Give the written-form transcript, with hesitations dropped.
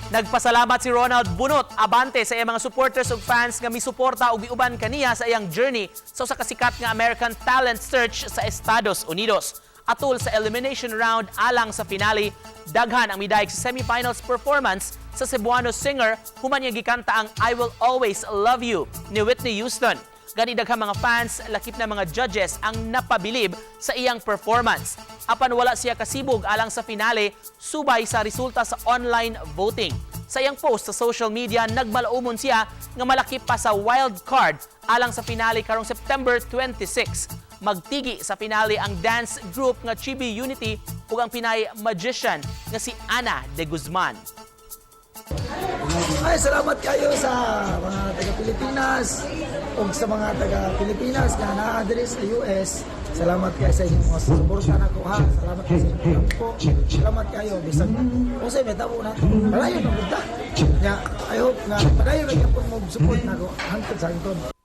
Nagpasalamat si Ronald Bunot Abante sa iyang mga supporters ug fans nga misuporta ug miuban kaniya sa iyang journey sa usa ka sikat nga American Talent Search sa Estados Unidos. Atul sa elimination round alang sa finale, daghan ang midayeg sa semifinals performance sa Cebuano singer human niya gikanta ang "I Will Always Love You" ni Whitney Houston. Gani daghang mga fans, lakip na mga judges ang napabilib sa iyang performance. Apan wala siya kasibog alang sa finale subay sa resulta sa online voting. Sa iyang post sa social media, nagmalaumon siya nga malakip pa sa wild card alang sa finale karong September 26. Magtigi sa finale ang dance group nga Chibi Unity ug ang Pinay magician nga si Ana de Guzman. Ay, salamat kayo sa mga taga Pilipinas ug sa mga taga Pilipinas na naa diri sa US. Salamat kayo sa inyong mga suporta nako ha. Salamat kayo sa inyong po. Salamat kayo bisag unsay may tabo na. Padayon na gud ta. Nya, I hope nga padayon na gyapon mo support nako hangtod sa hangtod.